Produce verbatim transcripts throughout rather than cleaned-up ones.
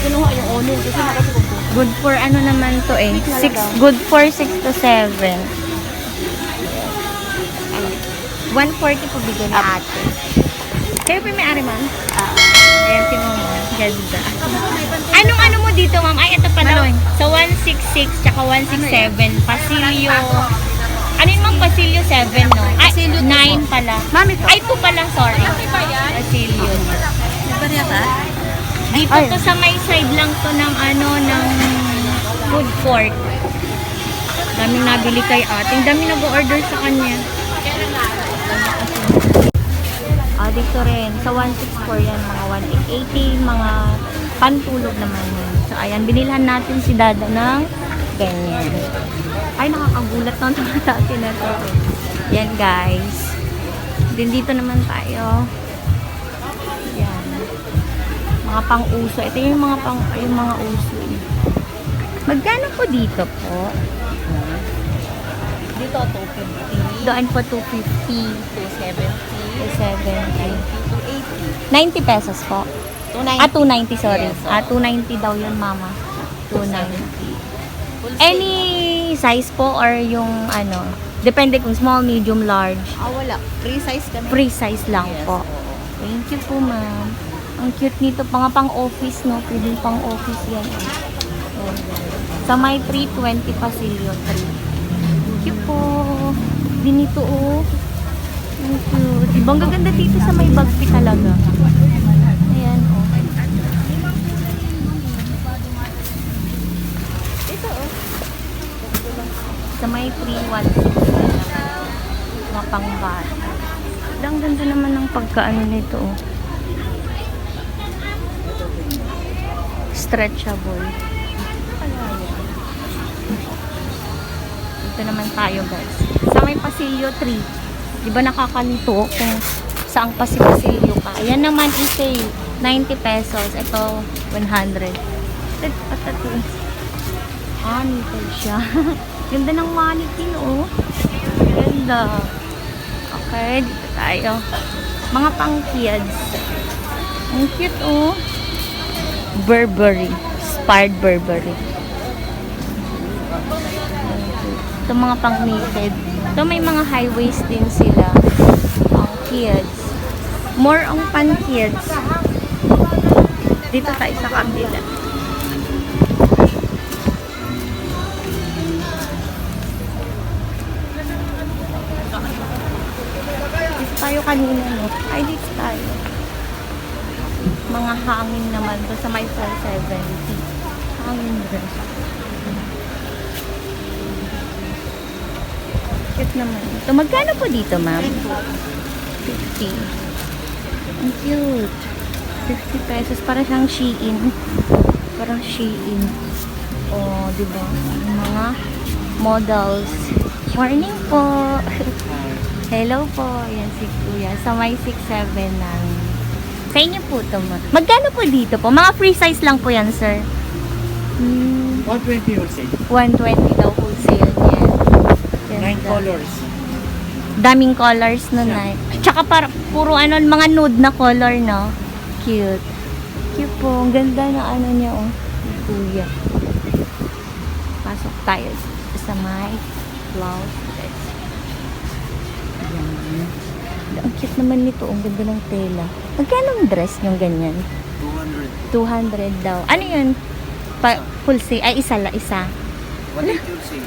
Kinuha yung onion kasi nakasubok ko. Good for ano naman to eh. Six, good for six to seven. One forty po bigyan ni ate. Kayo po yung may-ari, ma'am? Ayan si mama. Ganda. Anong ano mo dito, ma'am? Ay, ito pala. Maloy. Sa one six six tsaka one six seven, Pasilio. Ano yun, ma'am? Pasilio seven, no? Ay, Pasilio two nine po pala. Ma'am, ito. Ay, two pala, sorry. Pasilio. May barya ka? Dito to sa may side lang to ng ano, ng food court. Daming nabili kay ate. Ang daming nag-order sa kanya. Ah, dito rin. Sa one six four yan, mga one eighty, mga pantulog naman yan. So, ayan, binilhan natin si Dada ng ganyan. Ay, nakakagulat ng mga dati na to. Yan, guys. Then, dito naman tayo. Yan. Mga pang-uso. Ito yung mga pang, yung mga uso eh. Magkano po dito po? Dito, two fifty. Doon po, two fifty. Two seventy. Two seventy. Ninety, two eighty. Ninety pesos po? Two ninety. Ah, two ninety, sorry. Yes, oo. Ah, two ninety daw yun, mama. Two ninety. Full set. Any size po or yung ano, depende kung small, medium, large? Ah, wala. Free size kami. Free size lang po. Yes, oo. Thank you po, ma'am. Ang cute nito. Mga pang-office, no? Pwedeng pang-office yan, eh. Oh. Sa may three twenty Pasilio three. Thank you po. Din ito, oh. Thank you. Di ba ang gaganda dito sa may bagpi talaga? Ayan, oh. Ito, oh. Sa may three one six. Mga pangbata. Ang ganda naman ng pagkaano nito, oh. Stretchable. Dito naman tayo, guys. Sa may Pasilio three. Di ba nakakalito kung saang Pasi-Pasilio ka? Ayan naman, isa eh. Ninety pesos. Ito, one hundred. Tat-, tat-, tat-, Ah, metal siya. Ganda ng mannequin, oh. Ganda. Okay, dito tayo. Mga pang kids. Ang cute, oh. Burberry. Inspired Burberry. Ito mga pang naked. Ito may mga high waist din sila. Pang kids. More on pang kids. Dito tayo sa kabila. Dito tayo kanina, no? Ay, dito tayo. Mga hanging naman to sa may four seventy. Hanging dress. Cute naman ito. Magkano po dito, ma'am? Fifty. Ang cute. Fifty pesos. Para siyang Shein. Parang Shein. Oh, di ba? Yung mga models. Morning po. Hello po. Yan si Kuya. Sa may six seven namin. Sa inyo po to, ma-, magkano po dito po? Mga free size lang po yan, sir. Hmm. One twenty wholesale. One twenty daw wholesale niya. Ganda. Nine colors. Daming colors na, yeah, na. Tsaka para, puro ano, mga nude na color, no? Cute. Cute po. Ang ganda na ano niya, oh. Ni Kuya. Pasok tayo sa may blouse. Ayan. Ang cute naman nito. Ang ganda ng tela. Magkano ang dress niyong ganyan? Two hundred. Two hundred daw. Ano yun? Pa, full set? Ay, isa la, isa. One eighty wholesale.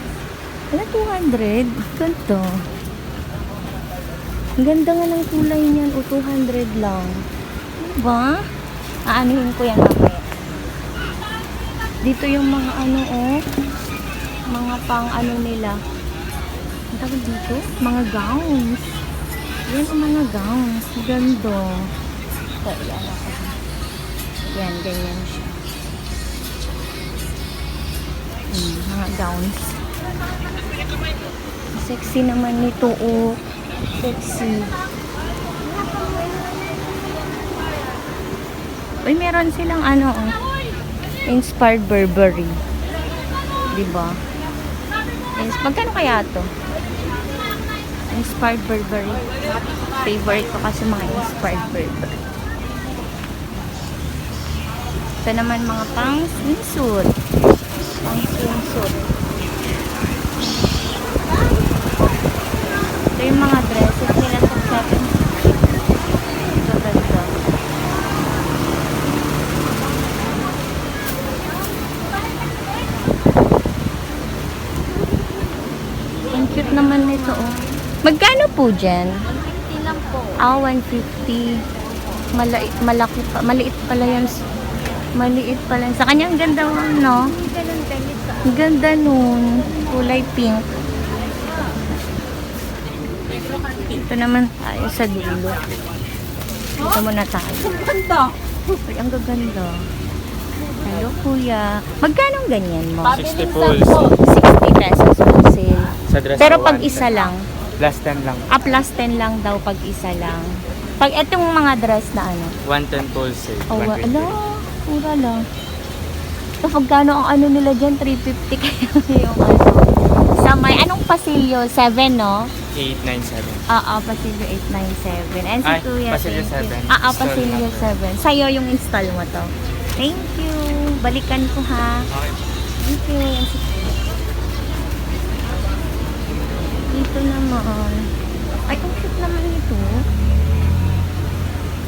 Ano, two hundred? Ganito. Ang ganda nga ng kulay niyan. O, two hundred lang. Diba? Aanuhin ko yan mamaya. Dito yung mga ano, oh. Mga pang ano nila. Ang tawag dito? Mga gowns. Yan ang mga gowns. Ganda. Ito, yan ako. Yan, ganyan siya. Hmm, mga gowns. Sexy naman nito, oh. Sexy. Uy, meron silang ano, oh. Inspired Burberry. Diba? Ins-, magkano kaya to? Inspired Burberry. Favorite ko kasi mga inspired Burberry. Ito naman mga pang swimsuit. Pang swimsuit. Ito yung mga dresses nila sa seven. Ito ganda. Ang cute naman nito, oh. Magkano po dyan? One fifty lang po. Ah, one fifty. Mala-, malaki pa. Maliit pala yan. Maliit pala. Sa kanya, ang ganda nun, no? Ganun, ganito. Ang ganda nun. Kulay pink. Ito naman tayo sa dulo. Dito muna tayo. Ang ganda. Ay, ang gaganda. Hello, kuya. Magkano ang ganyan mo? Pabiling sixty po, sampo. Sixty pesos wholesale. Sa dress Pero po, pag one ten. Isa lang? Plus ten lang. Ah, plus ten lang daw pag isa lang. Pag itong mga dress na ano? One ten wholesale, Oh, wa-, one twenty. Ala, mura lang. So, pagkano ang ano nila dyan? Three fifty kaya yung ano. Sa may, anong pasilyo? Seven, no? Eight nine seven. Oo, pasilyo eight nine seven. And si Ay, Kuya, pasilyo thank you. Seven. Ah, ah, install pasilyo number. Seven. Sa'yo yung install mo to. Thank you. Balikan ko, ha. Okay. Thank you. Yan si Dito naman. Ay, ang cute naman nito.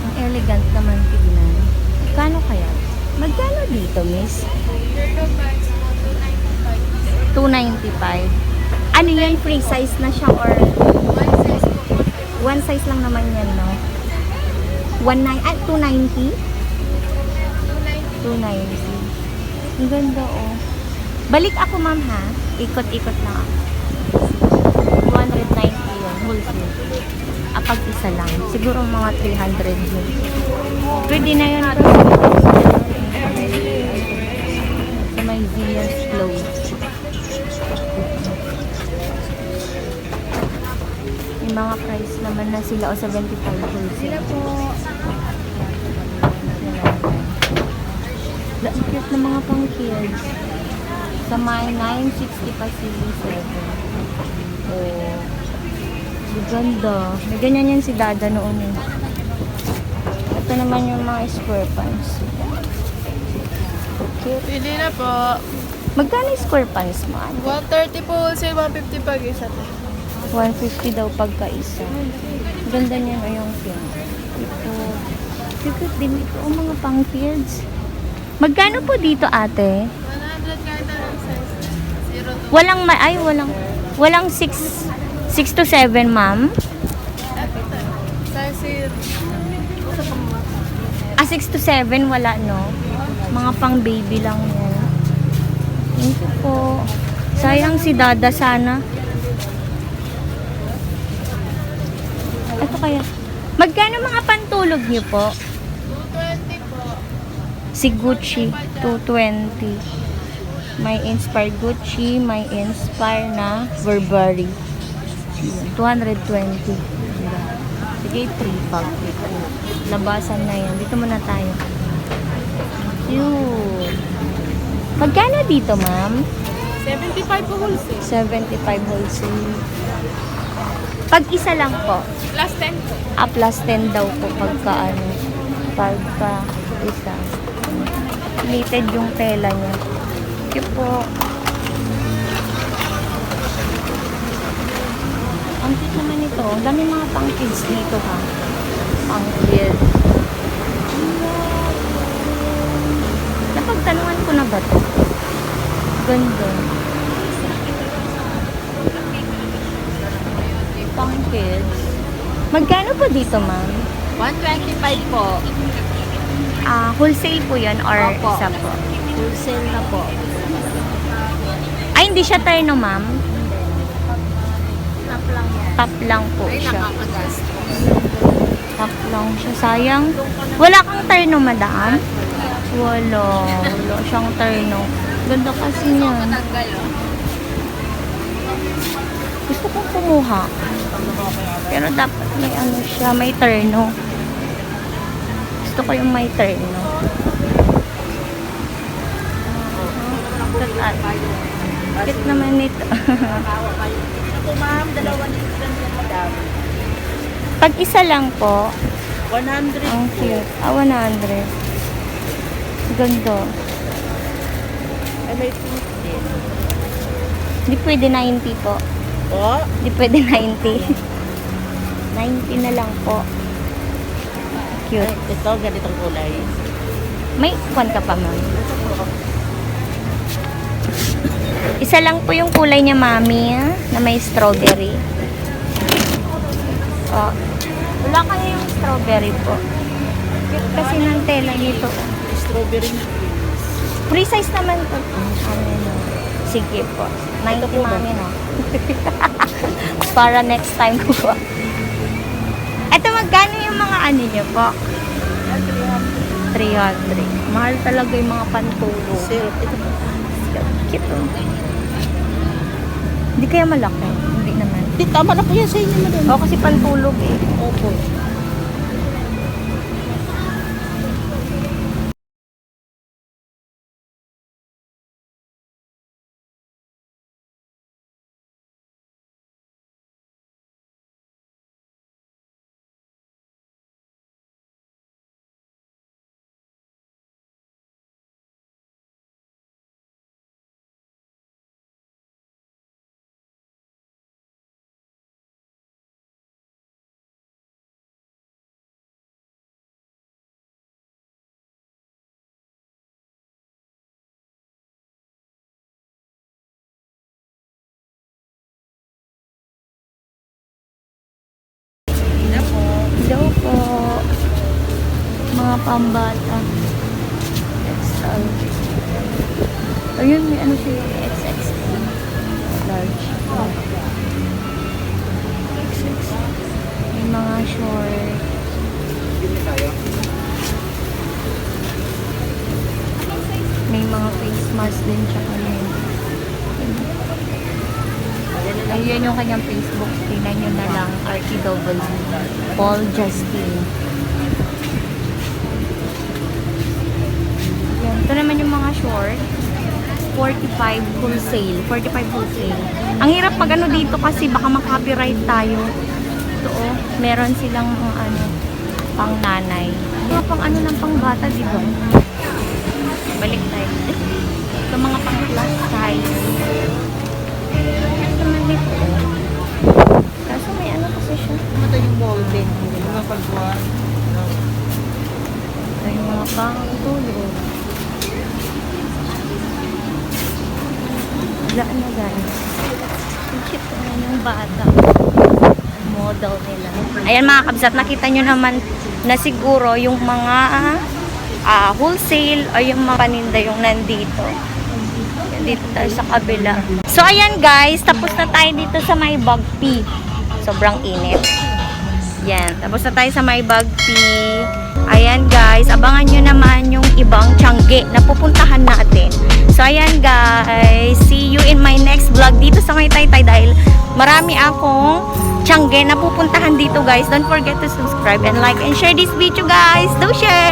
Ang elegant naman tignan. Kano kaya? Magkano dito, miss? Two ninety-five. Ano yan? Free size na siya or? One size lang naman yan, no? One nine, ah, two ninety? Two ninety. Ang ganda, oh. Balik ako, ma'am, ha? Ikot-ikot lang ako. Two hundred ninety yun, wholesale. Ah, pag isa lang. Siguro mga three hundred yun. Pwede na yun. Sa may Venus Clothes. May mga price naman na sila o seventy-five wholesale. Sila po. Ang cute ng mga pang kids. Sa may nine sixty pa sila seven. Oh. Ang ganda. May ganyan yan si Dada noon eh. Ito naman yung mga square pants. Cute. Pwede na po. Magkano yung square pants mo, ate? One thirty po wholesale, one fifty pag isa. One fifty daw pagkaisa. Ganda niyan, o, yung pink. Ito. Cute din ito. O, mga pang kids. Magkano po dito, ate? One hundred kahit anong size. Zero to Walang ma-, ay, walang, walang six, six to seven, ma'am? Size zero. Ah, six to seven, wala, no? Mga pang baby lang, no? Thank you po. Sayang si Dada sana. Ito kaya. Magkano mga pantulog niyo po? Two twenty po. Si Gucci, two twenty. May Inspire Gucci, may Inspire na Burberry. Two hundred twenty. Sige, three pack. Labasan na yan. Dito muna tayo. Cute. Magkano dito, ma'am? Seventy-five po wholesale. Seventy-five wholesale. Pag isa lang po. Plus ten po. Ah, plus ten daw po pagka ano, pagka isa. Pleated yung tela niya. Thank you po. Ang cute naman ito. Ang dami mga pang kids dito, ha. Pang kids. Napagtanungan ko na ba to? Ganda. Pang kids. Magkano po dito, ma'am? One twenty-five po. Ah, wholesale po yun or Opo. Isa po? Wholesale na po. Ay, hindi siya terno, ma'am? Top lang yan. Top lang po Ay, siya. Nakakagastos. Top lang siya. Sayang. Wala kang terno, madam? Wala. Wala siyang terno. Ganda kasi niya. Matanggal, oh. Gusto kong kumuha. Pero dapat may ano siya, may terno. Gusto ko yung may terno. Cute, ah. Cute naman nito. Ito, ma'am, dalawa na yung ganyan, madam. Pag isa lang po. One hundred Ang po. Cute. Ah, one hundred. Ang Ganda. Ay, may pink din. Di pwede ninety po. Po? Di pwede ninety. Ninety na lang po. Ay, Cute. Ito, ganitong kulay. May kwan ka pa, ma'am? Isa lang po yung kulay niya, mami, ah, na may strawberry. Oh. Wala kaya yung strawberry po? Cute kasi ng tela nito. Strawberry na pink. Free size naman po. Ano yun? Sige po. ninety, mami, no? Para next time ko po. Ito, magkano yung mga ano niyo po? Three hundred. Mahal talaga yung mga pantulog. Silk. Ito po. Cute, oh. Hindi kaya malaki? Hindi naman. Di, tama na po yan sa inyo, madam. O, kasi pantulog eh. Opo. Hello po. Mga pambata. X L. Ayun, may ano siya, X X L. Large. X X L. May mga short. May mga face mask din, tsaka yun. Ayun yung kanyang Facebook. Tingnan nyo na lang, R T W. Paul Justin. Yan. Ito naman yung mga short. Forty-five wholesale. Forty-five wholesale. Ang hirap mag-ano dito kasi baka ma-copyright tayo. Ito, oh. Meron silang mga ano, pang nanay. Mga pang ano ng pang bata, di ba? Balik tayo. Ito, mga pang plus size. Ito naman dito. Kaso may ano kasi siya. Ito yung golden. Mga pagkuhan. Ito yung mga pang tulog. Wala na, guys. Ang cute naman yung bata. Model nila. Ayan, mga kabsat, nakita nyo naman na siguro yung mga ah, wholesale o yung mga paninda yung nandito. Dito tayo sa kabila. So, ayan, guys, tapos na tayo dito sa may Bagpi. Sobrang init. Yan, tapos na tayo sa may Bagpi. Ayan, guys, abangan nyo naman yung ibang Tiangge na pupuntahan natin. So, ayan, guys, see you in my next vlog dito sa may Taytay dahil marami akong Tiangge na pupuntahan dito, guys. Don't forget to subscribe and like and share this video, guys. Do share!